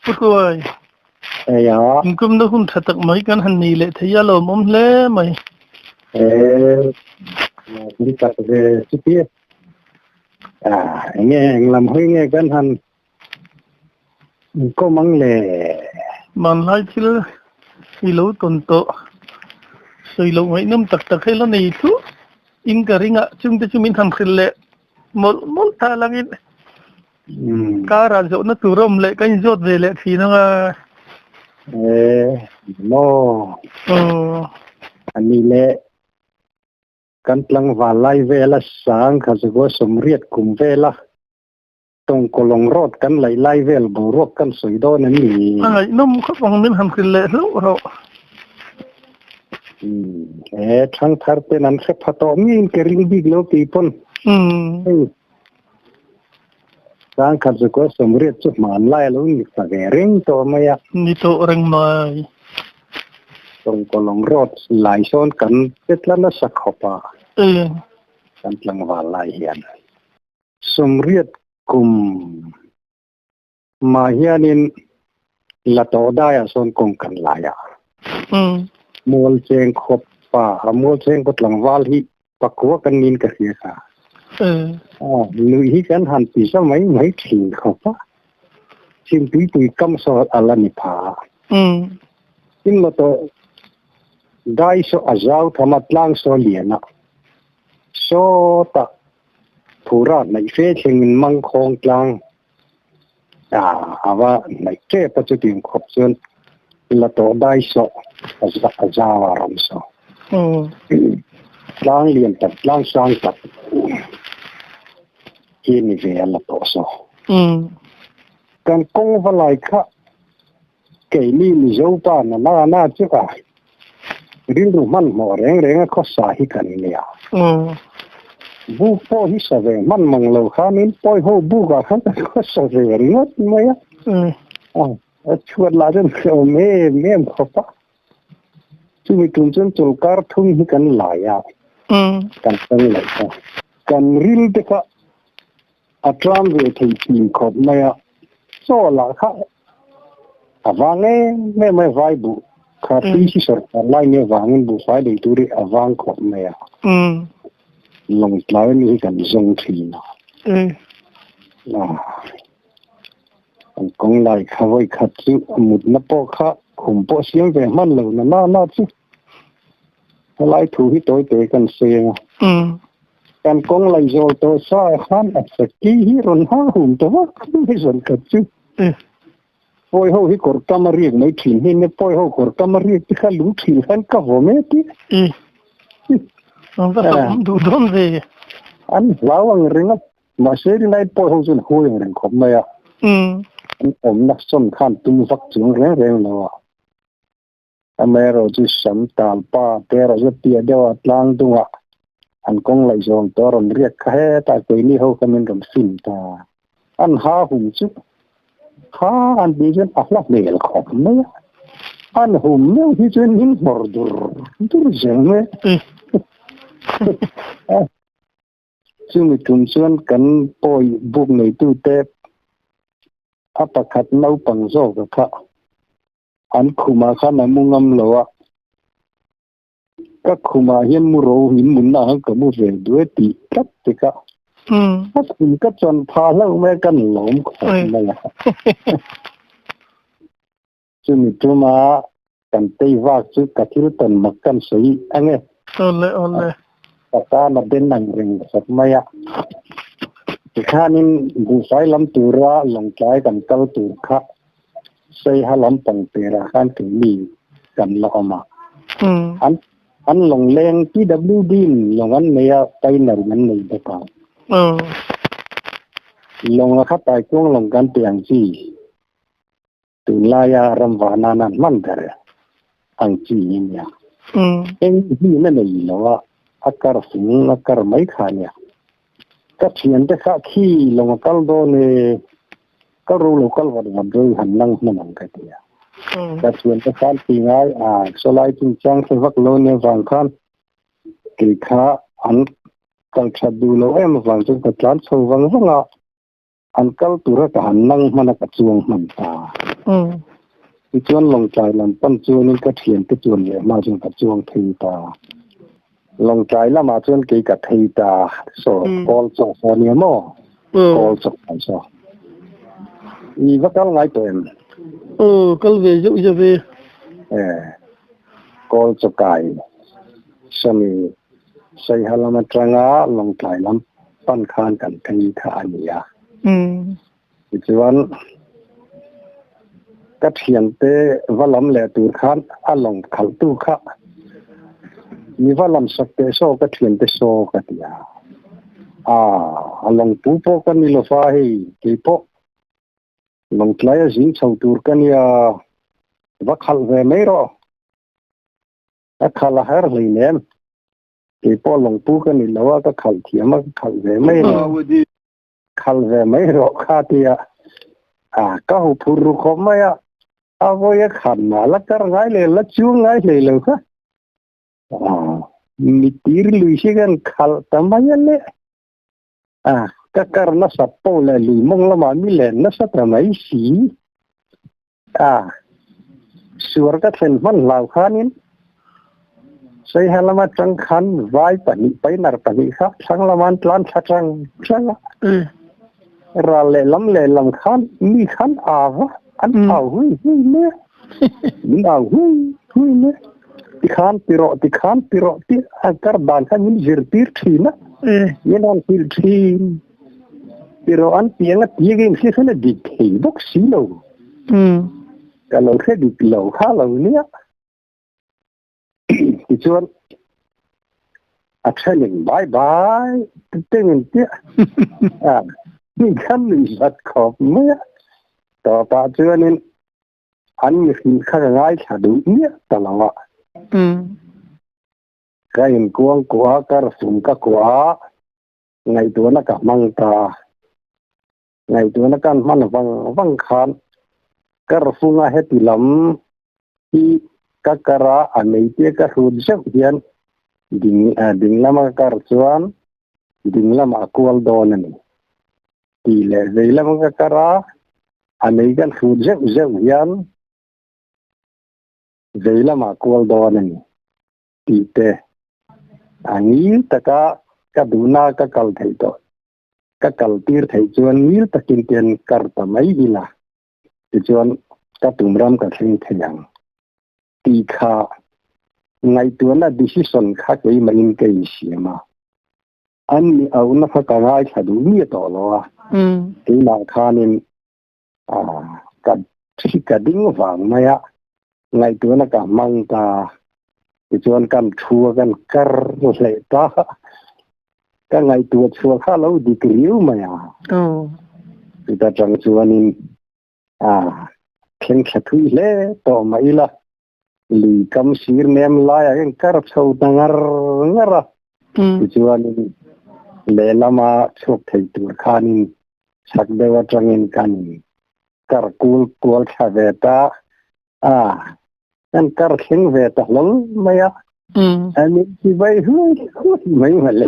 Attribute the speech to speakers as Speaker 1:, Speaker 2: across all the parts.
Speaker 1: Pu Hruai,
Speaker 2: Eia.
Speaker 1: Inkumna hun tha tak mai kan han nei leh thei a lawmawm hle mai.
Speaker 2: E, ni tak ve chuti. Ah, enge englam hawi nge kan han inkawm ang le.
Speaker 1: Hmanlai thil i lo tawn tawh sawi loh ngaihnawm tak tak hei la nei thluah in ka ring a, chungte chu min han hrilh leh mawlh mawlh ta langin Karah zawhna tur a awm leh ka inzawt ve leh thin ang a.
Speaker 2: E, maw.
Speaker 1: Aw.
Speaker 2: Ani leh kan tlangval lai vela sang kha chu sawmriat kum vela tawngkawlawng road kan laih lai vel boruak kan sawi dawn em ni?
Speaker 1: A ngaihnawm khawp ang min han hrilh leh hlauh rawh.
Speaker 2: E, thangthar ten an hre pha tawh miin ka ring bik lo tih pawn. Hei Sangkhat chu kaw sawmriat chu hmanlai a lo ni ta ve reng tawh mai a.
Speaker 1: Ni tawh reng mai.
Speaker 2: Tawngkawlawng road lai sawn kan che tla nasa khawp a. Kan tlangval lai hian sawmriat kum mah hianin la tawh daiah sawn kawng kan lai a. Mualcheng khawp pa, Mualcheng khaw tlangval hi pakua kan nin ka hria kha. Nuih hi kan han ti za mai mai thin khawp a. Chhimtuipui kam saw a la ni pha a. Tin la tawh dai saw a zau tham a, tlang saw lian a. Sawtah phura hnaih fe thlengin mangkhawng tlang A va hnaih tep a chutiang khawp chuan la tawh dai sawh a zau a ram saw. Tlang lian tak tlang sang tak hi ni ve a la tawh saw. Kan kawng va lai kha keini Mizo pa na na na chu a rilru hmanhmawh reng reng a khawsa hi kan nia. Buk pawh hi sa ve hman mang lo khanin pawi ho bukah khan kan khawsa ve ringawt mai a. A chhuat lah chuan hrehawm em em khawp a. Chumi tum chuan chawlhkar thum hi kan lai a, kan tang leh ta. Kan ril te kha a tram ve thei thin khawp mai a, chaw lah kha a vang em em mai vai buh kha tui hi sawrkar lai nia vangin buhfai lei tur hi a vang khawp mai a, lawngtlai ami hi kan zawng thin a. Kan kawng lai kha vawi khat chu a mutna pawh kha khum pawh siam ve hman lo na na na chu helai thu hi tawi te kan sawi ang a. Kan kawng lai zawl tawh sa khan a saki hi rawn ha hum ta vak mai zawn khat chu. Pawi ho hi kawr kam a riak mai thin hi ne pawi ho kawr kam a riak te kha lung thin khan ka vaw mek ti.
Speaker 1: An va hlauhawm duh dawn ve.
Speaker 2: An hlau ang reng a. Mahse rinai pawi ho chuan huai ang reng khawp mai a. An awmna sawn khan tum vak chuang reng reng lo a. Amaherawh chu sam tal pa te erawh chu piah deuh a tlang dungah an kawng laih zawng tawh a rawn riak kha hetah keini ho kha min rawn fin ta. An ha hum chu kha an tih chuan a hla hmel khawp mai a, an hum meuh hi chuan min nghawr dur dur zel mai a. Chumi tum chuan kan pawi buk neitute a pakhat naupang zawk a kha. An khumah khan a mu ngam lo a, ka khumah hian mu ro in munna khan ka mu ve duh e tih tlat te kha a khum ka chuan pha hlauh mai a, kan lawm khawp mai a. Chumi tuma kan tei vak chu ka thil tawn mak kan sawi ang e.
Speaker 1: Awle awle.
Speaker 2: Ka tan a ben ang reng khawp mai a. Tikhanin buhfai lam tura lawngtlai kan kal tur kha Saiha lampang perah khan keini kan la awm a. An an lawng leng PWD in lawng an nei a, painer in an nei bawk a. Lawng a kha taikuang lawng kan tih ang chi tunlaia ramvah nana an hman ber ang chi hi nia. Eng hi na nei lo a, a kar fing a kar mai kha nia. Ka thiante kha khi lawng a kal dawn e. Ka ro lo kal vat vat rei han lang hman ang ka ti a. Ka thiante khan ti ngai a, sawlai chungchang hre vak lo nia vang khan kei kha an kal that duh lo em avang chuan ka tlan chho vang vang a. An kal tura ka han nang hman a ka chuang hman ta. Tichuan Lawngtlai lam pan chuanin ka thiante chuan leh hma chuan ka chuang thei ta. Lawngtlai lamah chuan kei ka thei ta. Saw kawl chawk saw nia maw? Kawl chawk ang saw. I va kal ngai tawh em?
Speaker 1: Aw, kal ve zeuh zeuh e.
Speaker 2: Eh, kawl chawkai sawmi Saiha lam atanga Lawngtlai lam pan khan kan phei kha a ni a. Tichuan, ka thiante va lam leh tur khan a lawng khalhtu kha mi va lam sak teh saw ka thiante saw ka ti a. A, a lawng pu pawh ka ni lo fa hei keipawh Lawngtlai a zing chho tur ka nia, va khalh ve mai rawh. Ka khalh a her hleinem. Keipawh lawngpu ka ni lo a, ka khalh thiam a, ka khalh ve mai a ni. Khalh ve mai rawh kha tia. A, ka hu phur ru khawp mai a, a vawi a khan mah la kar ngai leh la chuang ngai hlei lo kha. A, mi tir lui hi kan khalh ta mai a le. A, ka kar nasat pawh leh lui mawng lamah mi len nasa ta mai si. A, suar ka thlen hman hlau khanin Saiha lama tang khan vai pahnih painar pahnih kha thlang lama an tlan thla tang tang a. Ral lehlam lehlam khan mi khan au a, an au hui hui mai a, min au hui hui mai a. Tikhan ti rawh, tikhan ti rawh tih a kar dan khan min zirtir thin a, min han hrilh thin. Tiraw an piang a tia game hi khan a dik thei bawk si lo. Ka lo hre dik lo kha lo nia. Tichuan a thenin bye bye tengin tia a mi khan nuih zat khawp mai a. Tawpah chuanin an mi hrilh kha ka ngaithla duh miah ta lo a. Ka inkuang kuah a, ka rasum ka kuah a. Ngaihtuahna ka hmang ta a, ngaihtuahna kan hman vang vang khan kar funga heti lam hi ka kar a, a meite ka hrut zeuh hian ding ding lama ka kar chuan ding lamah a kual dawn a ni tih leh vei lama ka kar a, a mei kan hrut zeuh zeuh hian vei lamah a kual dawn a ni. Tih te a ngil taka ka duhna ka kal theih tawh ka kal tir theih chuan ngil takin tian kar ta mai ila tichuan ka tum ram ka thleng thei ang tih kha ngaihtuahna decision kha keimahin ka insiam a, an mi auhna kha ka ngaithla duh miah tawh lo a, keimah khanin Ka thi ka ding vang mai a, ngaihtuahna ka hmang ta. Tichuan kan thu a kan kar hleh ta. Ka ngaihtuah chhuah kha lo dik riau mai a. Chuta tang chuanin a thleng thla thui hle tawh mah ila, lui kam sir nem laiah hian kar chho ta ngar ngar a. Tichuanin lehlama chhuak thei tur khanin chak deuh atangin kan kar kul kual thla ve ta a, kan kar thleng ve ta hlawl mai a. Ani ti vai hui hui mai male.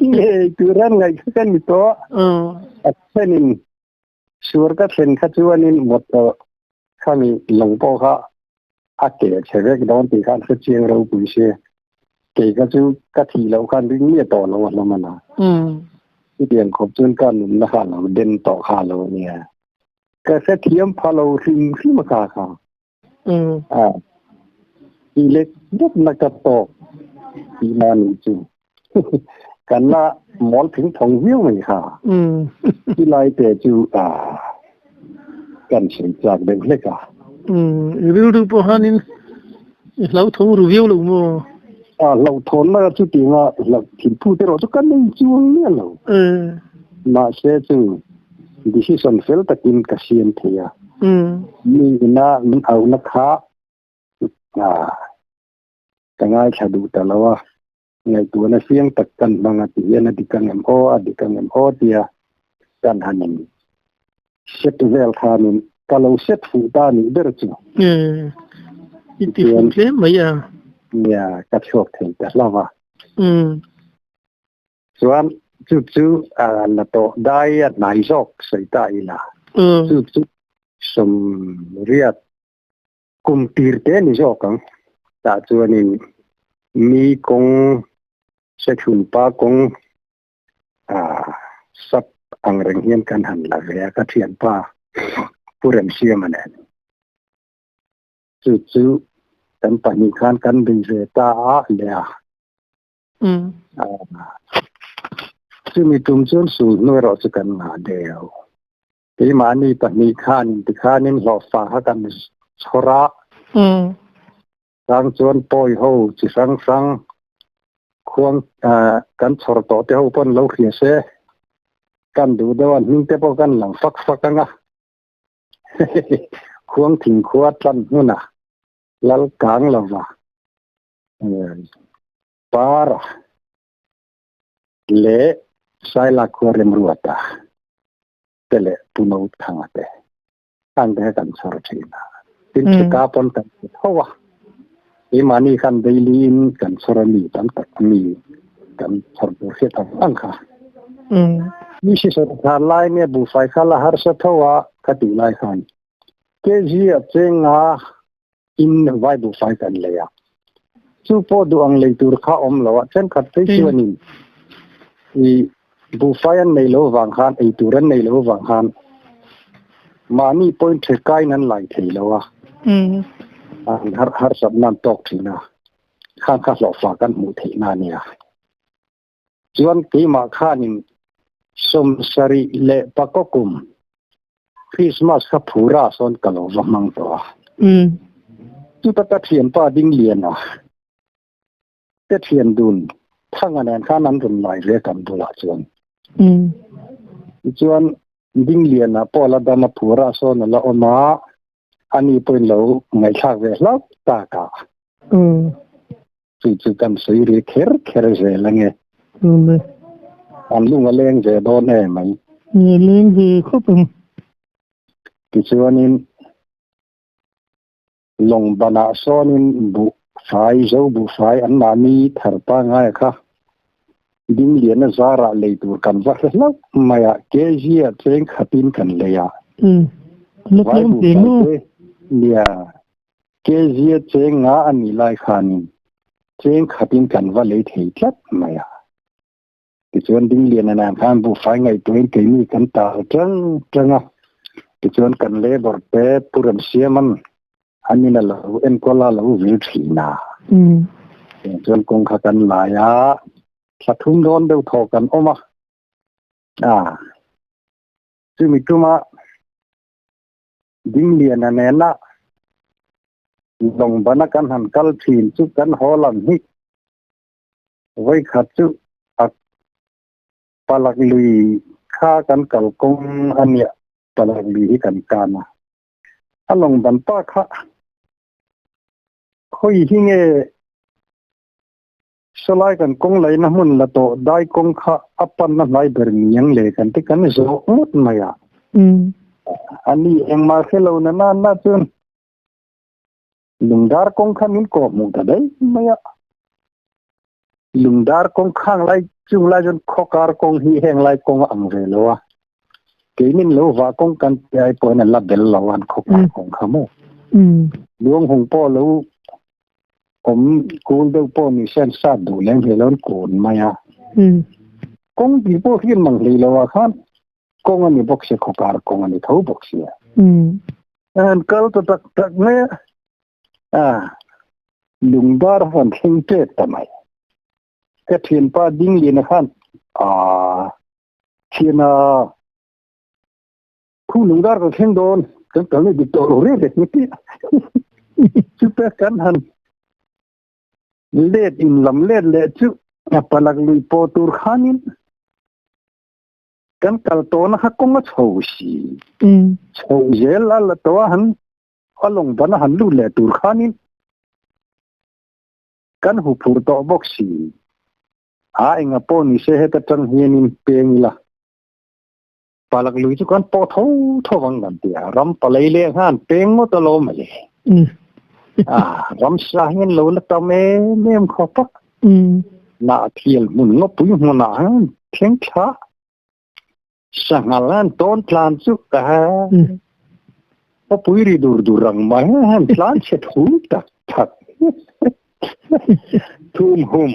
Speaker 2: Ngei turan ngai kha kan ni tawh. A thenin Suar ka thlen kha chuanin motor khami lawng pawh kha a ke chhe vek dawn tih khan hre chiang ropui si. Kei kha chu ka thih loh khan ring miah tawh lo a hlawm a na. Chutiang khawp chuan ka nunna kha a lo den tawh kha a lo nia. Ka hrethiam pha lo hrim hrim a kha kha. A ti lek lek na ka tawk tih na nih chu. Kan la mawl thing thawng viau mai kha. Ti lai te chu a kan sawi chak deuh hlek a.
Speaker 1: I rilru pawh hanin i hlauthawng ru viau lo maw?
Speaker 2: A hlauhthawnna chu tinga hlauh thilphu te erawh chu ka nei chuang miah lo. Mahse chu decision fel takin ka siam thei a. Mi ina min auhna kha ka ngaithla duh ta lo a, ngaihtuahna fiang tak kan hmang a ti hian a dik ang em aw, a dik ang em aw tia kan han in set vel khanin ka lo set fuh ta nih ber chu.
Speaker 1: I ti fuh hle mai a.
Speaker 2: Nia, ka chhuak thei ta hlauh a. Chuan. Chu chu la tawh dai a hnai zawk sawi ta ila. Chu chu sawmriat kum tir te ni zawk ang. Tah chuanin mi kawng sechhun pa kawng sap ang reng hian kan han la ve a ka thianpa Pu Remsiama nen. Chu chu kan pahnih khan kan bei ve ta a le a. Chumi tum chuan sul hnu erawh chu kan ngah deuh. Keimahni pahnih khanin tikhanin hlawhfa kha kan chhawr a. Chang chuan pawi ho chi hrang hrang khuang kan chhawr tawh te ho pawn lo hria se. Kan duh deuh a hming te pawh kan lang fak fak ang a. Khuang thing khua tlan hmun a lal kang lova Para leh Saila khua Remruata te leh Pu Nothanga te ang te kha kan chhawr thin a. Tin thika pawn kan hmu tho a. Keimahni khan daily in kan chhawr a mi tam tak mi kan chhawr tur hriat ang ang kha. Mi hrisel than lai nge buhfai kha la harsa tho a ka tih lai khan kg a cheng nga in vai buhfai kan lei a. Chu pawh duh ang lei tur kha awm lo a, thenkhat phei chuanin i buhfai an nei lo vang khan ei tur an nei lo vang khan mahni pawhin thekaiin an lai thei lo a, an har harsatna an tawk thin a, khang kha hlawhfa kan hmuh theihna a nia. Chuan keimah khanin sawmsarih leh pakaw kum Christmas kha phura sawn ka lo va hmang tawh a. Chuta ka thianpa ding lian a, te thian dun Thanga nen khan an rawn lai ve kan bulah chuan. Tichuan ding lian ah pawh la dam a phura sawn a la awm a, ani pawhin lo ngaihthlak ve hlauh tak a. Chu chu kan sawi ri kher kher zel ange. An lung a leng ve dawn em mai.
Speaker 1: Nge leng ve khawp ang.
Speaker 2: Tichuanin lawng banah sawnin buh fai zo buh fai an mahni thar pangai kha ding liana zarah lei tur kan va hre hlauh mai a kg ah cheng khatin kan lei a.
Speaker 1: Vai
Speaker 2: buh fai te nia Kezia cheng nga a nih lai khanin cheng khatin kan va lei thei tlat mai a. Tichuan Dingliana nen khan buhfai ngaihtuahin keini kan tal tang tang a. Tichuan kan labour te Pu Remsiaman anin a lo enkawl a lo vil thin a. Tichuan kawng kha kan lai a, thla thum dawn deuh thaw kan awm a. Chumi tuma Dingliana nena lawng bana kan han kal thin chu kan haw lam hi vawikhat chu a palak lui kha kan kal kawng a nia palak lui hi kan kan a a lawng ban pa kha khawi hi nge Sawlai kan kawng laihna hmun la tawh dai kawng kha a panna hnai ber niang le kan ti kan zawh ngawt mai a. A ni engmah hre lo na na na chuan lungdar kawng kha min kawh hmuh ta daih mai a. Lungdar kawng khang lai chung lai chuan khawkar kawng hi heng lai kawng a ang ve lo a. Keinin lo vah kawng kan ti ai pawhin an la bel lo a an khawkar kawng kha maw. Luanghung pawh lo Awm kul deuh pawh ni se an sat duh lem hlei lo an kun mai a. Kawng tih pawh hian mang hlei lo ah khan kawng a ni bawk sia khawkar kawng a ni tho bawk sia. An kal ta tak tak mai a, a lungdar han thleng tep ta mai. Ka thianpa Dingliana khan a thiana Khu lungdar kan thleng dawn kan kal ni dik tawh lo reng reng ni chuta kan han let in lam let leh chu a palak lui pawh tur khanin kan kal tawhna kha kawng a chho si chho zel a la tawh a han a lawng ban a han lut leh tur khanin kan hu phur tawh bawk si a enga pawh ni se heta tang hianin peng ila Palak lui chu kan pawh tho tho vang kan ti a, ram palei leh nghan peng ngawt alawm a le. Ah, ram sa hian lo la tam em em khawp a. Nah thial hmun ngawpui hmunah hian. thleng thla sangal an tawn tlan chu ka a pui ri dur dur ang mai han tlan chhe thu tak tak thum hum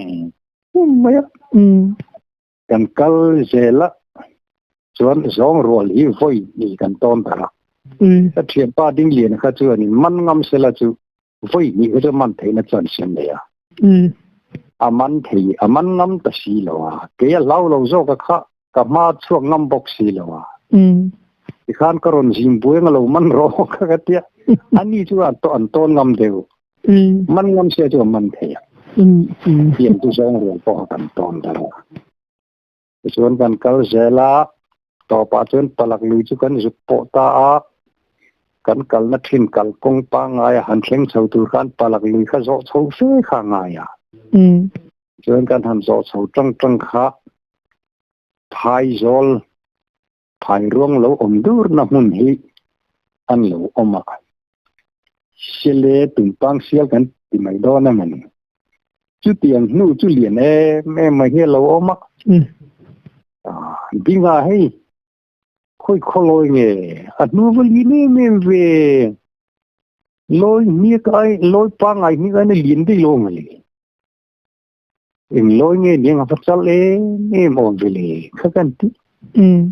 Speaker 2: hum mai a kan kal zela chuan zawng rual hi vawi ni kan tawn ta a ka thianpa ding lian kha chuanin man ngam sela chu vawi hnih kha chu man theihna chuan siam nei a a man thei a man ngam ta si lo a kei a hlau lo zawk a kha ka hma chhuak ngam bawk si lo a tikhan ka rawn zing buai anga lo man rawh ka ka tia ani chu an to an tawn ngam deuh man ngam se chu a man thei a tiang chu zawng rual pawh kan tawn ta lo Tichuan kan kal zel a, tawpah chuan palak lui chu kan zuk pawh ta a, kan kalna thin kalkawng pangngaia han thleng chho tur khan palak lui kha zawh chho fe kha a ngai a. Tichuan kan han zawh chho tang tang kha phaizawl phairuang lo awm durna hmun hi an lo awm a. Sele tumpang sial kan ti mai dawn a mawni. Chutiang hnu chu lian em em mai hi a lo awm a. Dinga hei khawi khawlawi nge a hnu va lian em em ve. Lawi hniak ai lawi pangngai hniak ai na lian daih lo ang a le. Eng lawi nge niang a va chal em em awm ve le kha kan ti.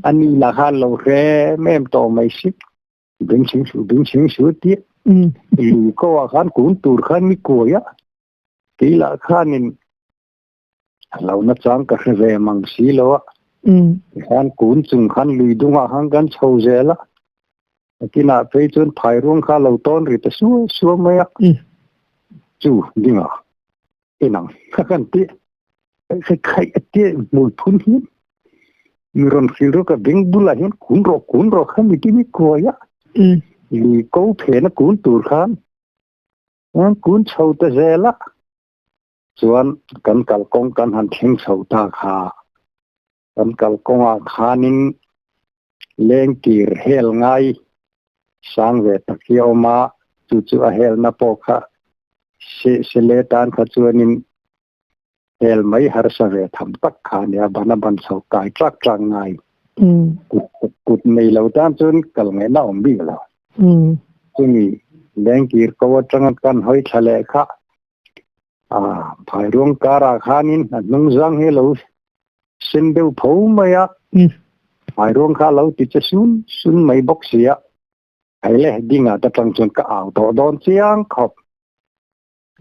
Speaker 2: Ani lah khan lo hre em em tawh mai si. Beng chhing suh beng chhing suh tia lui ko ah khan kun tur khan mi kuai a kei lah khanin a lo na chang ka hre ve mang si lo a tikhan kun chung khan lui dungah khan kan chho zel a nakinah phei chuan phai ruang kha lo tawn ri ta suau suau mai a chu dingah inang kha kan ti khai khai a tia hmui phun hian mi rawn hrilh rawk a beng bulah hian kun rawh kun rawh kha mi ti mi kuai a lui ko phena kun tur khan kun chho ta zel a chuan kan kalkawng kan han thleng chho ta kha kan kalkawngah khanin lengkir hel ngai sang ve tak hi a awm a chu chu a helna pawh kha se sele tan kha chuanin hel mai harsa ve tham tak kha a nia ban a ban chho kai tlak tlak ngai kut kut nei lo tan chuan kal ngaihna awm bik lo chumi lengkir ko atanga kan hawi thla leh kha a phairuang karah khanin a hnung zang hi lo sen deuh pho mai a phairuang kha lo ti che sun sun mai bawk si a hei le dingah te tang chuan ka au tawh dawn chiang khawp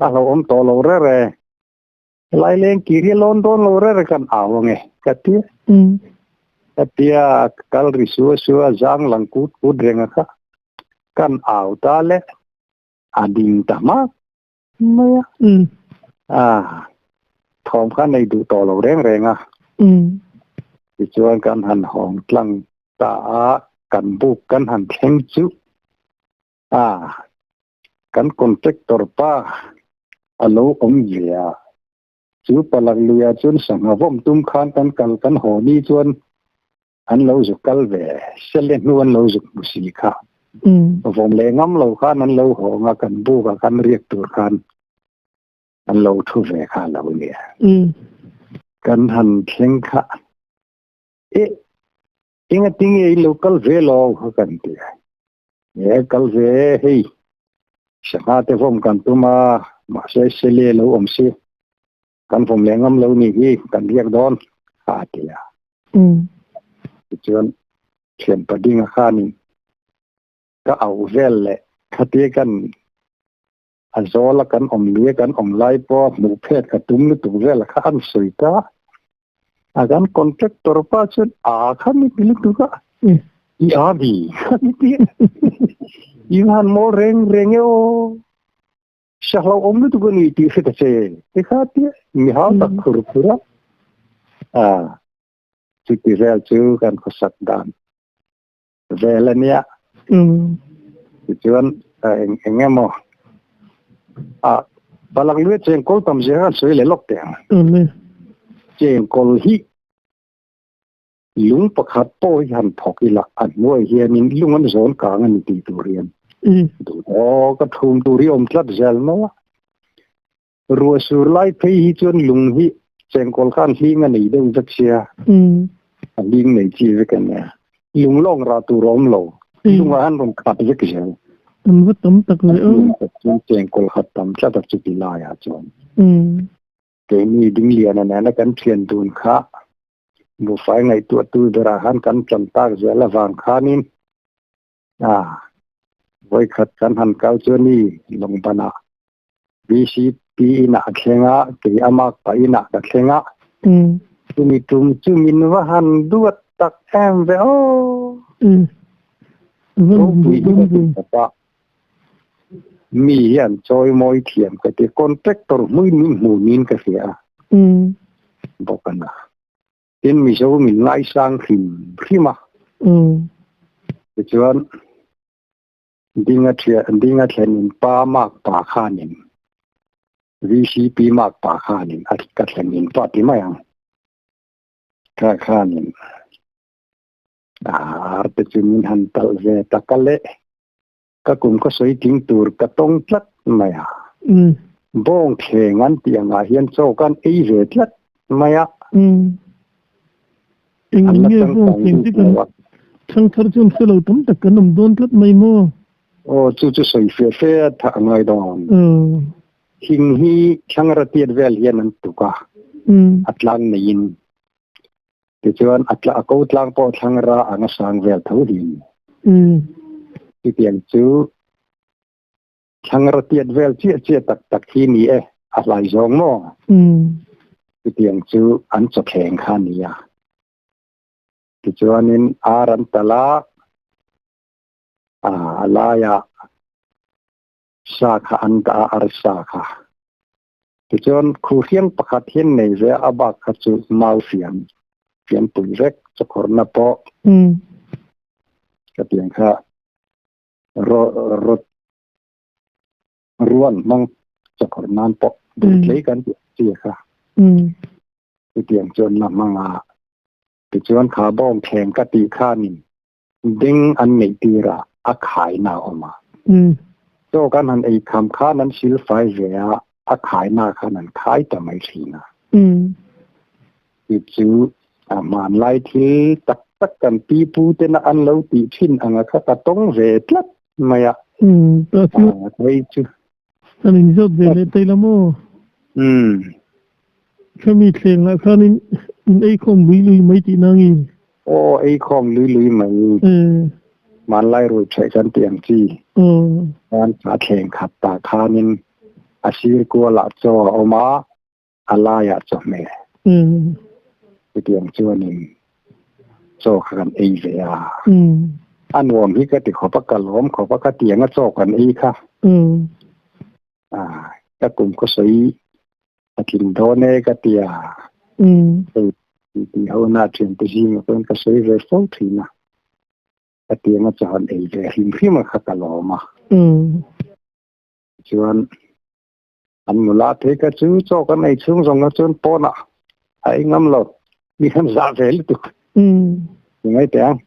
Speaker 2: a hlauhawm tawh lo re re helai leng kir hi a lawn dawn lo re re kan au ange ka tia ka tia kal ri sua sua zang lang kut kut reng a kha kan au ta le a ding ta hmak mai a a thawm kha nei duh tawh lo reng reng a tichuan kan han hawng tlang ta a kan buk kan han thleng chu a kan contractor pa a lo awm ve a chu palak luiah chuan sangha vawm tum khan kan kal kan haw ni chuan an lo zuk kal ve sele hnu an lo zuk hmu si kha vawm leh ngam lo khan an lo hawng a kan buk ah khan riak tur khan an lo thu ve kha lo nia kan han thleng kha e enga tinge i lo kal ve lo kha kan ti a e kal ve hei sangha te vawm kan tum a mahse sele lo awm si kan vawm leh ngam lo ni hi kan riak dawn a ti a tichuan thian padinga khanin ka auh vel leh khatia kan a zawl a kan awm lui a kan awm lai pawh hmuh phet ka tum lutuk vel kha an sawi ta a kan contractor pa chuan a kha mi ti lutuk a i a vi kha mi ti i han mawl reng reng e aw sa hlo awm lutuk a ni tih hre ta che ti kha tia mi hau tak khur khur a a chuti vel chu kan khawsak dan vel a nia tichuan eng eng emaw a palak luia chengkawl tam zia khan sawi leh lawk teh ang chengkawl hi lung pakhat pawh hi han thawk ila a hnuai hianin lung an zawn kang a ni tih tur hian duh tawk a thum tur hi awm tlat zel mai a ruah sur lai phei hi chuan lung hi Chengkawl khan hling a nei deuh vek sia. A hling nei chi vek a nia. Lunglawng rah tur a awm lo. Lungah han rawn khat vek zel.
Speaker 1: An va tam tak ve aw.
Speaker 2: Chuan chengkawl khat tam tlat a chuti laiah chuan. Keini Dingliana nena kan thian dun kha buhfai ngaihtuah tu berah khan kan tlan tak zel avang khanin a vawikhat kan han kal chu ni lawngbanah BCP inah a thleng a, kei a mark pah inah ka thleng a. Chumi tum chu min va han duat tak em ve aw. Ropui hi ka ti khawp a. Mi hi an chawi mawi thiam ka ti. Contractor hmuin min hmu niin ka hria a. Bawk a na. Tin Mizo min ngaisang hrim hrim a. Tichuan Dinga dinga thlenin pa mark pa khanin VCP mark pa khanin a ka thlenin pa ti mai ang. Kha khanin ar te chu min han talh ve tak a le. Ka kum ka sawi tling tur ka tawng tlat mai a. Bawng thleng an tih angah hian chaw kan ei ve tlat mai a.
Speaker 1: Eng
Speaker 2: An la
Speaker 1: nge
Speaker 2: changkang
Speaker 1: bawng thleng
Speaker 2: bik
Speaker 1: chu kan
Speaker 2: lo a.
Speaker 1: Thangthar chuan hre lo tam tak kan awm dawn tlat mai maw?
Speaker 2: Aw chu chu sawi fe fe a tha ngai dawn. Thing hi thlangra tiat vel hian an tuk a, a tlang neiin. Tichuan a a ko tlang pawh thlangra anga sang vel tho hi. Chutiang chu thlangra tiat vel chiah chiah tak tak hi ni e, a hlai zawng maw? Chutiang chu an chawthleng kha a ni a. Tichuanin ar an talh a, a laiah sa kha an dah a, arsa kha. Tichuan khuhriang pakhat hian nei ve a, a bak kha chu mau fian, fianpui vek, chawkhawrhna pawh ka tiang kha ro rawt ruan hmang chawkhawrh nan pawh duh tlei kan tih ang chi kha. Chutiang chuan la hmang a, tichuan kha bawng thleng ka tih khanin Ding an neih tir a, a khaina a awm a. Chaw kan han ei kham khan an sil fai ve a, a khaina khan an khai ta mai thin a. Chu chu a hmanlai thil tak tak kan pi pu tena an lo tih thin anga kha ka tawng ve tlat mai a. Hei chu.
Speaker 1: Kan inzawt ve leh tai la maw? Khami thleng ah khan in in ei khawm lui lui mai tih na nge?
Speaker 2: Aw, ei khawm lui lui mai. Hmanlai rui theih kan tih ang chi. Khan a thleng khat tah khanin a sir kualah chaw a awm a, a laiah chawhmeh. Chutiang chuanin chaw kha kan ei ve a. A nuam hi ka ti khawp a, ka lawm khawp a, ka tiang a chaw kan ei kha. Ka kum khaw sawi a tling dawn e ka ti a. Hei ti ho na thiante zingah chuan ka sawi ve fo thin a. Ka tiang a chaw han ei ve hrim hrim a kha ka lawm a. Chuan An nula phei kha chu chaw kan ei chhung zawng kha chuan pawnah a ei ngam lo. Mi khan zah ve lutuk. Ngai teh ang.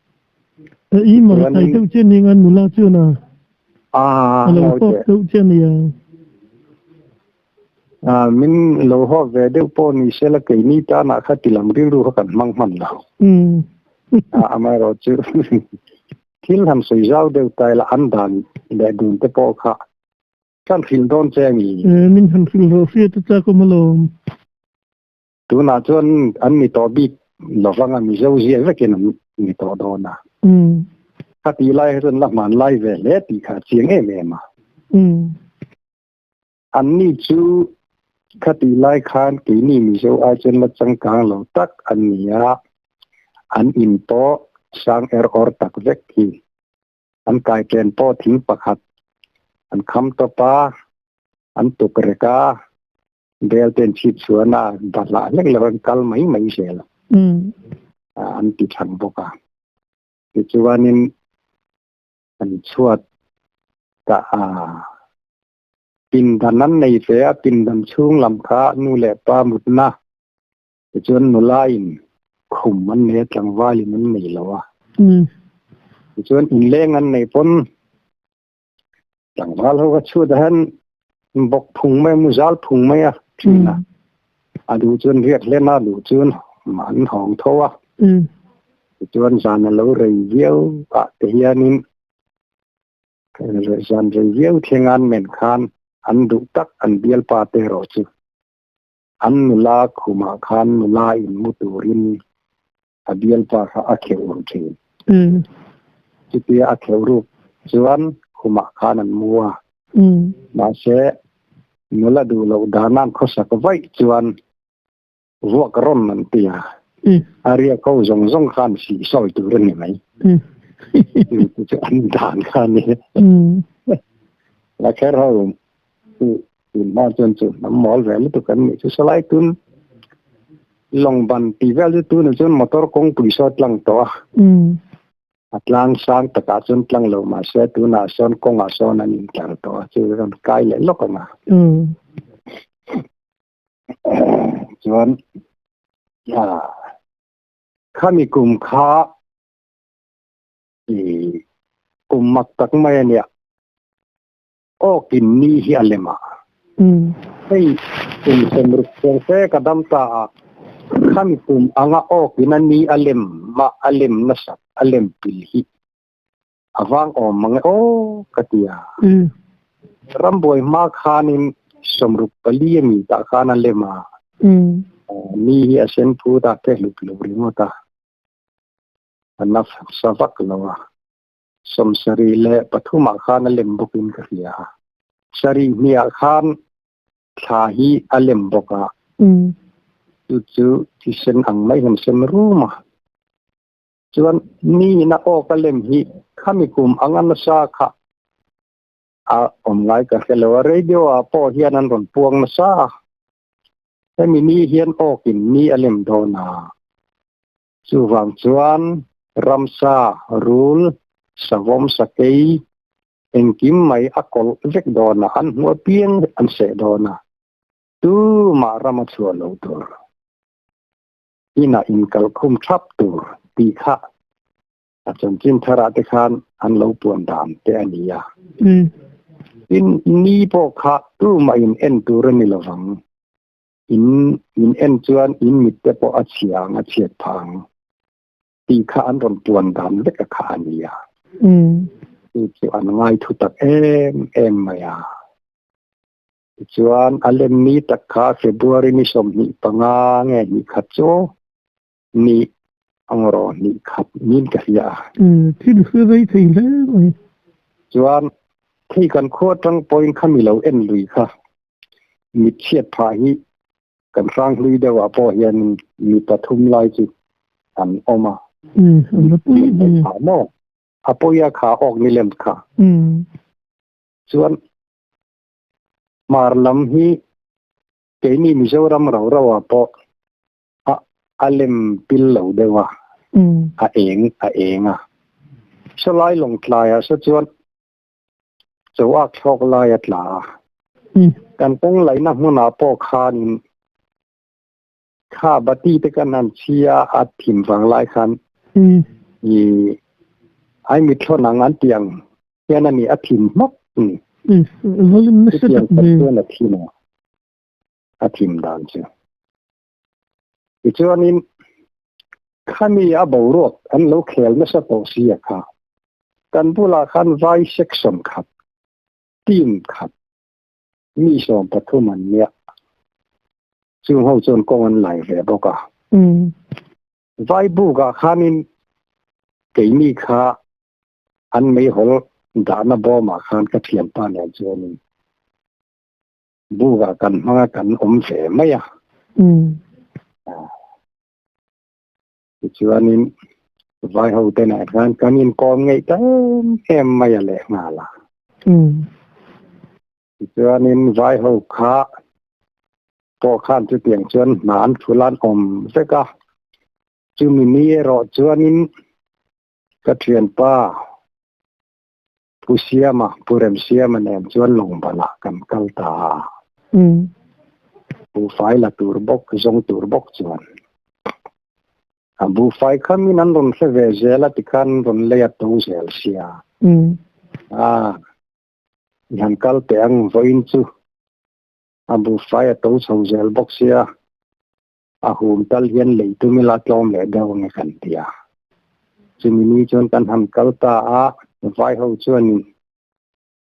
Speaker 1: I mar thai deuh che ning an nula chuan a.
Speaker 2: A
Speaker 1: a lo hawp deuh che nia.
Speaker 2: A min lo hawp ve deuh pawh ni se la keini tanah kha tilam rilru kha kan hmang hman lo. A amaherawhchu thil han sawi zau deuh ta ila an dan leh dun te pawh kha Kan hrilh dawn che a ni.
Speaker 1: Min han hrilh rawh hriat a chak awm alawm.
Speaker 2: Tunah chuan an ni tawh bik lovang a, Mizo zia vekin an ni tawh dawn a. Khatih lai hi chuan la hman lai ve hle tih kha a chiang em em a. Anni chu khatih lai khan keini Mizo ai chuan la changkang lo tak an ni a, an in pawh sang er awr tak vek hi. An kaiken pawh thing pakhat an kham tawp a, an tuk rek a, bel te an chhip chhuan a, bahlah hlek lo an kal mai mai zel a, an ti thang bawk a. Tichuanin an chhuat tah a pindan an nei ve a, pindan chhung lam kha nu leh pa mutna Tichuan nulain khum an nei a, tlangvalin an nei lo a. Tichuan inleng an nei pawn tlangval ho kha chhut ah hian bawk phung mai a, muzal phung mai a thin a. A duh chuan riak hlen a, duh chuan an hawng tho a. Tichuan zan a lo rei viau ah te hianin zan rei viau thleng an men khan an duh tak an bialpa te erawh chu an nula khumah khan nula in mu turin a bialpa kha a kheuh ru thin. Chutia a kheuh ruk chuan khumah khan an mu a. Mahse, nula duh loh danan khawsak vaih chuan vuak rawn an ti a. A riak ho zawng zawng khan sih sawi tur a ni mai. Chu chu an dan kha a ni. Lakher ho chu tun hma chuan chu hnam mawl ve lutuk an nih chu salai tun lawng ban tih vel chu tunah chuan motor kawngpui saw tlang tawh a. A tlang sang takah chuan tlang lo mahse tunah sawn kawngah sawn an intlar tawh a chu rawn kai leh lawk ang a. Chuan khami kum kha i kum mak tak mai a nia. Awkin ni hi a lem a. Hei kum sawmruk chuang fe ka dam ta a, khami kum anga awkin a ni a lem mah a lem nasat a lem pil hi a vang awm mang e aw ka ti a. Rambuai hma khanin 64 a mi tah khan a lem a, ni hi a sen phut a, ke hlup lo ringawt a, a nasa vak lo a. 73ah khan a lem bawkin ka hria a, sarih hniah khan thla hi a lem bawk a, chu chu thisen ang mai hian sen rum a, chuan mi ina awk a lem hi khami kum anga nasa kha a awm ngai ka hre lo a, radio ah pawh hian an rawn puang nasa a, hemi ni hian awkin ni a lem dawn a. Chuvang chuan ramsa, rul, savawm, sakei engkim mai a kawlh vek dawn a, an hmuh apiang an seh dawn a, tumah ram a chhuah lo tur, inah inkalkhum thap tur tih kha a chanchin tharah te khan an lo puan dan te a ni a. Tin, ni pawh kha tumah in en tur a ni lovang. In min en chuan in mit te pawh a chhia ang, a chhiat phah ang tih kha an rawn puan dan vek a kha a ni a. Chu chu an ngai thu tak em em mai a. Tichuan a lem ni tak kha February ni 25 nge hnih khat chu ni ang rawh hnih khat niin ka hria a.
Speaker 1: Thil hre rei thei hle mai.
Speaker 2: Chuan thei kan khua atang pawhin khami lo en lui kha mit chhiat phah hi kan hrang hlui deuh ah pawh hian mi pathum lai chu an awm a. Phah maw? A pawi a kha awk ni lem kha. Chuan hmar lam hi keini Mizoram ro ro ah pawh a a lem pil lo deuh a, a eng a eng a. Sawlai lawngtlai ah saw chuan Choak thlawk lai a tla a. Kan kawng laihna hmunah pawh khanin kha bati te kan han chhi a, a thim vang lai khan i ai mithlawn ang an tih ang hian a ni, a thim hmawk a ni. Chutiang tak chuan a thim a, a thim dan chu. Tichuanin khami a boruak an lo khel nasa tawh si a kha, kan bulah khan vai section khat, team khat, mi 13 an nia. Chung ho chuan kawng an lai ve bawk a. Vai bukah khanin keini kha an meihawl dahna bawmah khan ka thianpa nen chuanin Bukah kan hmang a kan awm ve mai a. Tichuanin vai ho te nen khan kan inkawm ngeih ta em em mai a lehnghal a. Tichuanin vai ho kha pawh khan chutiang chuan hna an thul an awm vek a. Chumi ni erawh chuanin ka thianpa Pu Siama, Pu Remsiama nen chuan Lawngbalah kan kal ta a. Buhfai la tur bawk, zawng tur bawk chuan. A buhfai kha min an rawn hre ve zel a tikhan an rawn lei a to zel sia. A, i han kal teh ang vawiin chu a buhfai a to chho zel bawk sia. A hum tal hian lei tum ila tlawm leh deuh ange kan ti a. Chumi ni chuan kan han kal ta a, vai ho chuanin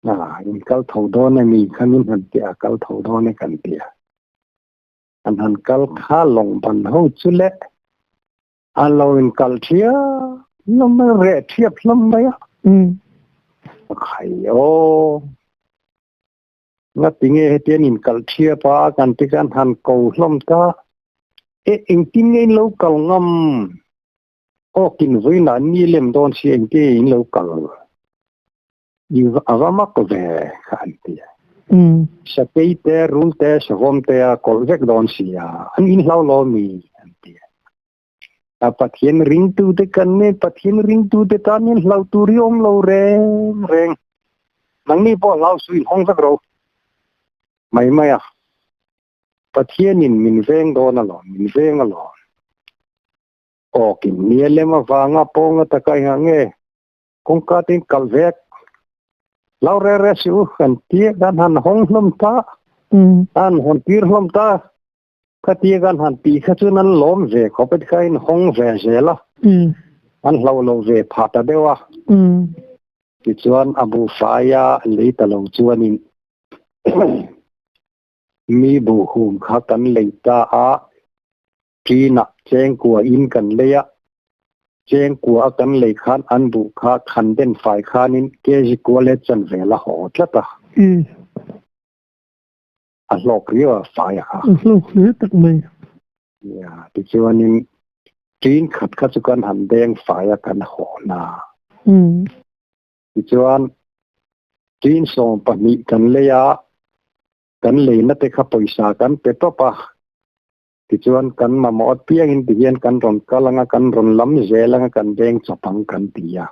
Speaker 2: ah in kal tho dawn emi khan in han ti a, kal tho dawn e kan ti a. An han kal kha lawng ban ho chu le an lo in kal thiap hlawm mai a, reh thiap hlawm mai a. Khai aw. Ngatinge hetian in kal thiap a kan ti khan han ko hlawm ta. E engtin nge in lo kal ngam? Awk in vawiin ah ni lem dawn si engtin nge in lo kal? I a va mak ve kha an ti a. Sakei te, rul te, savawm te a kawlh vek dawn si a, an in hlau lo mi? An ti a. A Pathian ringtute kan nen Pathian ringtute tan hian hlau tur hi awm lo reng reng. Nangni pawh hlau suh in hawng vek ro. Mai mai a. Pathianin min veng dawn alawm, min veng alawm. Awkin nia lem avanga pawnga taka i hah nge? Kawngka te in kalh vek. Hlau re re suh u kan tia kan han hawng hlawm ta. An hawn tir hlawm ta. Khatia kan han tih kha chuan an lawm ve khawp e tikha in hawng ve zel a, an hlauh lo ve phah ta deuh a. Tichuan a buhfaia lei ta lo chuanin mi buhhum kha kan lei ta a, ṭinah chengkua in kan lei a, chengkua a kan lei khan an buh kha khan den fai khanin kg kua leh chanve la haw tlat a. A hlawk riau a fai a kha.
Speaker 1: A hlawk hle tak mai.
Speaker 2: Ya, tichuanin ṭin khat kha chu kan han deng fai a kan hawn a. Tichuan ṭin 12 kan lei a, kan leina te kha pawisa kan pe tawp a. Tichuan kan mamawh apiangin tihian kan rawn kal anga kan rawn lam zel anga kan deng chawp ang kan ti a.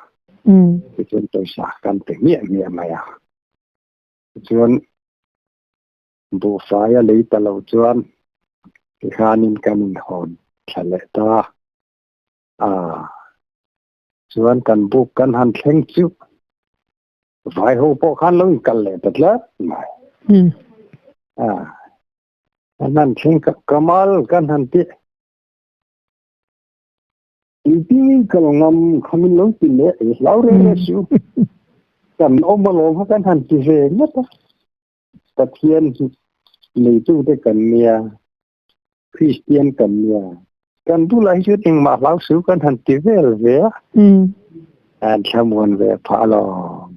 Speaker 2: Tichuan pawisa kan pe hmiah hmiah mai a. Tichuan buhfai a lei ta lo chuan tikhanin kan inhawn thla leh ta a, chuan kan buk kan han thleng chu vai ho pawh khan lo inkal leh ta tlat mai. A, kan han thleng kamal kan han ti Engtin kal ngam kha min lo ti leh i hlau reng reng su. Kan awm alawm kha kan han ti ve ngawt a. Pathian hi neitute kan nia, Kristian kan nia. Kan bulah hi chuan engmah hlau su kan han ti vel ve a. An thlamuan ve phah alawm.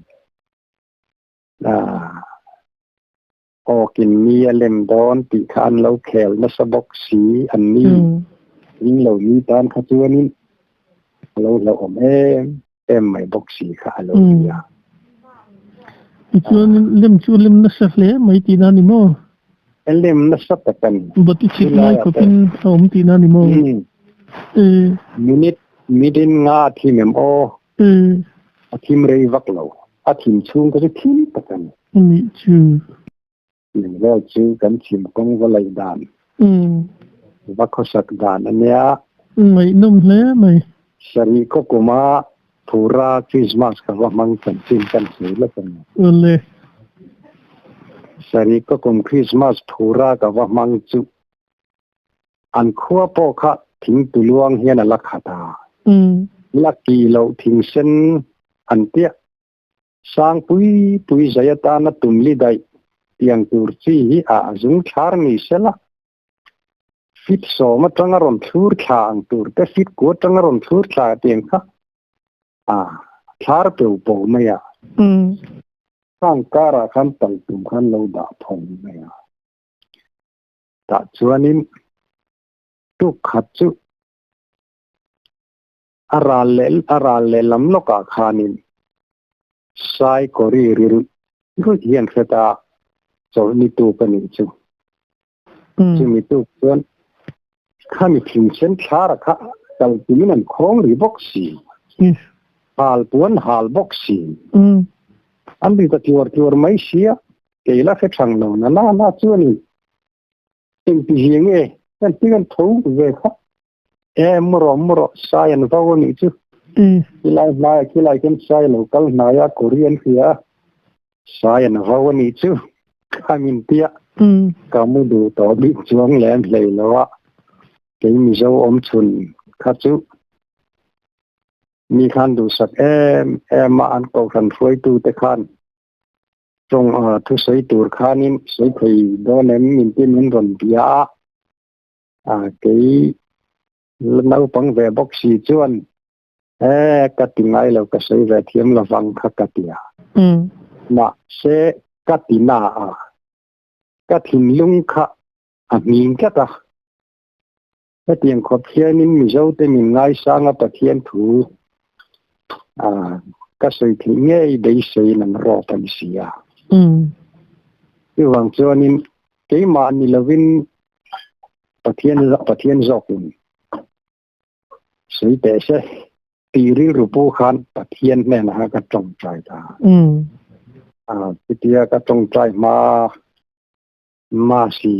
Speaker 2: Awkin mi a lem dawn tih kha an lo khel nasa bawk si an ni. Ring lo mi tan kha chuanin a lo hlauhawm em em mai bawk si kha a lo ti a.
Speaker 1: Tichuan lem chu lem nasa hle mai tihna a ni maw?
Speaker 2: A lem nasa tak a ni.
Speaker 1: Bati chhit lai khawpin a awm tihna a ni maw?
Speaker 2: Minute midin nga a thim em aw? A thim rei vak lo. A thim chhung kha chu thim tak a ni.
Speaker 1: A nih chu.
Speaker 2: Tih vel chu kan thim kawng va laih dan, va khawsak dan a nia.
Speaker 1: Ngaihnawm hle mai.
Speaker 2: Sarih khaw kuma Phura Christmas ka va hmang chanchin kan sawi lawk a ni.
Speaker 1: Awle.
Speaker 2: Sarih khaw kum Christmas Phura ka va hmang chu An khua pawh kha thing tuluang hian a la khat a. La kih loh thing sen an tia. Sang pui pui zai atana tumli daih tiang tur chi hi a zung thlar ni sela. Fit 10 atanga rawn thlur thla ang tur te fit 9 atanga rawn thlur thla tiang kha a thlar peu po mai a. Khang karah khan tal tum khan lo dah phawng mai a. Tah chuanin tuk khat chu a ral leh a ral leh lam lawkah khanin Sai kawri ri ruih ruih hian hre ta chawlhni tuk a nih chu. Chumi tuk chuan khami thingsen thlara kha kal tumin an khawng ri bawk si. Hal puan hal bawk si. An ri ta tluar tluar mai sia. Kei la hre thang lo na na na chuanin engti hi nge kan ti kan tho ve kha e mu rawh mu rawh sai an vau anih chu khilai hnaiah khilai khian sai lo kal hnai a kawri an hria a sai an vau anih chu kha min tia ka mu duh tawh bik chuang lem hlei lo a. Kei Mizo awm chhun kha chu mi khan duhsak em em a, an kohhran hruaitu te khan tawng thusawi tur khanin sawi thei dawn em min ti min rawn bia a, kei naupang ve bawk si chuan e ka ti ngai lo ka sawi ve thiam lovang kha ka ti a. Mahse ka ti na a, ka thinlung kha a hming tlat a. Hetiang khawp hianin Mizote min ngaisang a Pathian thu ka sawi theih ngei beiseiin an rawp a ni si a. Chuvang chuanin keimah ni lovin Pathian Pathian zawkin sawi teh se tih rilru pu khan Pathian hnenah ka tawngtai ta. Chutia ka tawngtai hma Masi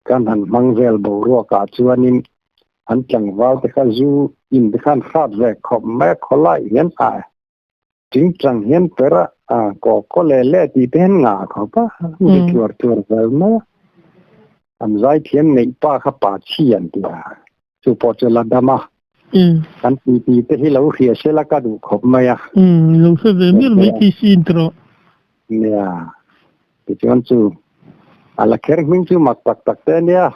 Speaker 2: kan han hmang vel boruakah chuanin an tlangval te kha zu in te khan hrat ve khawp mai a, khawlai hian a tingtang hian per a, a kaw kaw le le tih te hian ngah khawp a, an ri tluar tluar vel mai a. An zaithiam neih pa kha pa chhi an ti a, chu pawh chu la dam a. Kan titi te hi lo hria sela ka duh khawp mai a.
Speaker 1: Lo hre ve mial mai thei si in tawh.
Speaker 2: Nia, tichuan chu a la kher hming chu mak tak tak te ania.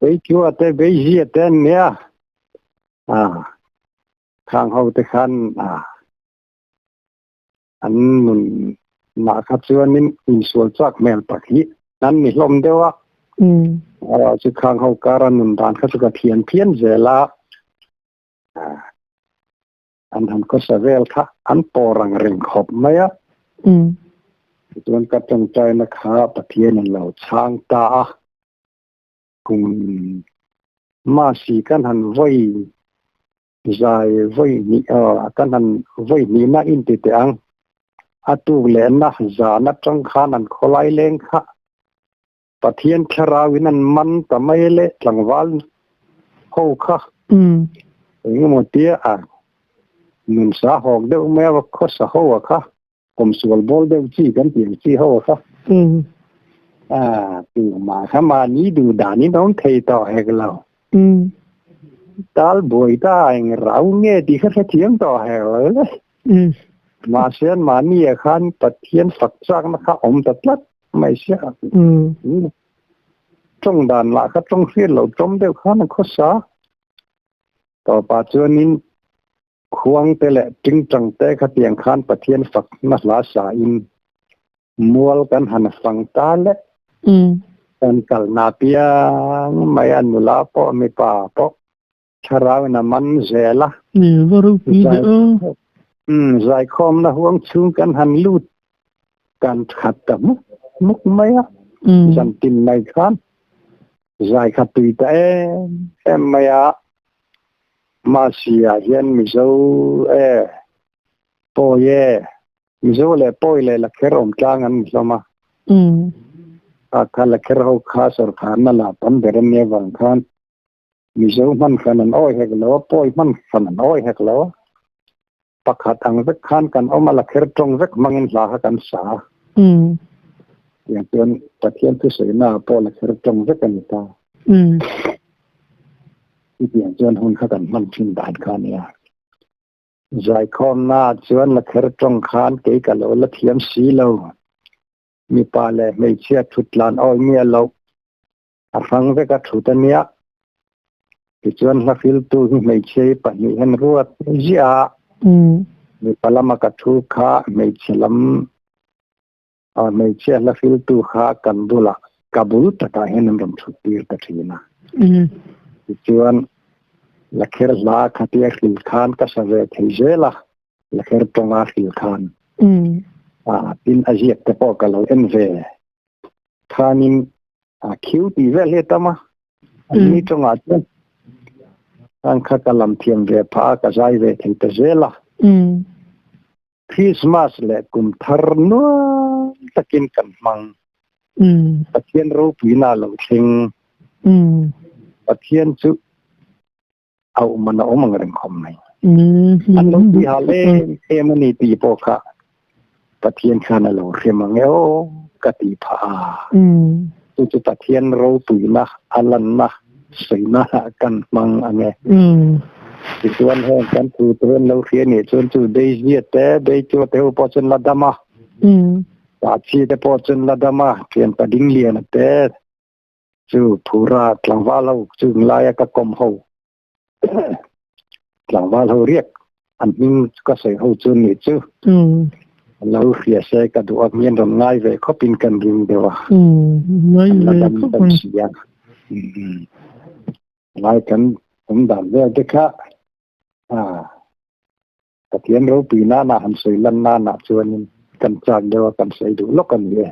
Speaker 2: Beithua te Beizia te an nia. Khang ho te khan an nun mah kha chuanin insual chak hmel tak hi an ni hlawm deuh a. Chu khang ho kara nun dan kha chu ka thiam phian zel a. An han khawsa vel kha an pawr ang reng khawp mai a. Tichuan ka tawngtaina kha Pathian in lo chhang ta a. Kum Masi kan han vawi zai vawi hnih kan han vawi hnihna inti teh ang. A tuk lehna zan atang khan an khawlai leng kha Pathian thlarauin an man ta mai le tlangval ho kha. Engemaw tia a nun sa hawk deuh mai a khawsa ho a kha kawmsual bawl deuh chi kan tih ang chi ho a kha. A tumah kha mahni duh danin a awm thei tawh hek lo. Tal buai ta eng rau nge tih kha hrethiam tawh hek lo le. Mahse mahni ah khan Pathian fak chakna kha awm ta tlat mai sia. Tawng dan lah kha tawng hriat loh tawm deuh khan a khawsa. Tawpah chuanin khuang te leh tingtang te kha tiang khan Pathian fakna hla sa in mual kan han fang ta le. Kan kalna piang mai a nula pawh mipa pawh thlarau in a man zel a.
Speaker 1: Va ropui deuh a.
Speaker 2: Zaikhawmna huang chhung kan han lut kan khat ta muk muk mai a. Zan tin mai khan zai kha tui ta em em mai a. Mahse ah hian Mizo e pawi e Mizo leh pawi leh lakher awm tlang an ni hlawm a. A kha lakher ho kha sawrkharna lah tam ber a nia vang khan Mizo hman hran an awi hek lo a, pawi hman hran an awi hek lo a. Pakhat ang vek khan kan awm a, lakher tawng vek hmangin hla kha kan sa a. Tiang chuan Pathian thusawiina ah pawh lakher tawng vek a ni ta. Chutiang chuan hun kha kan hman thin dan kha a nia. Zaikhawmna ah chuan lakher tawng khan kei ka lo la thiam si lo. Mipa leh hmeichhia thut tlan awi miah loh. A hrang vek a thut a nia. Tichuan hla filtu hi hmeichhia hi pahnih hian ruat ziah a. Mipa lama ka thu kha hmeichhe lam hmeichhia hla filtu kha kan bulah ka bul takah hian an rawn thut tir ta thin a. Tichuan lakher hla khatia hril khan ka sa ve thei zel a, lakher tawnga hril khan. Tin a ziak te pawh ka lo en ve. Khanin a khiu tih vel hi a tam a, an ni tawngah chuan an kha ka lam thiam ve phah a, ka zai ve thei ta zel a. Christmas leh kum thar nuam takin kan hmang. Pathian ropuina a lo thleng. Pathian chu a awm an a awm ang reng khawp mai. An lo ti hal em em a ni tih pawh kha Pathian khan a lo hrem ang e aw ka ti phah a. Chu chu Pathian ropuina a lanna. Sawina kan hmang ang e. Tichuan heng kan thu te an lo hria nih chuan chu Daisy te Deichua te ho pawh chuan la dam a. Pachi te pawh chuan la dam a, thianpa Dingliana te chu Phura tlangval ho chung laia ka kawm ho tlangval ho riak an hming ka sawi ho chu nih chu lo hria se ka duh a mian rawn ngai ve khawp in kan ring deuh a
Speaker 1: ngai ve khawp
Speaker 2: mai sia ngai kan awm dan vel te kha a Pathian ropui nana han sawi lan nana chuanin kan chak deuh a kan sawi duh lawk a ni e.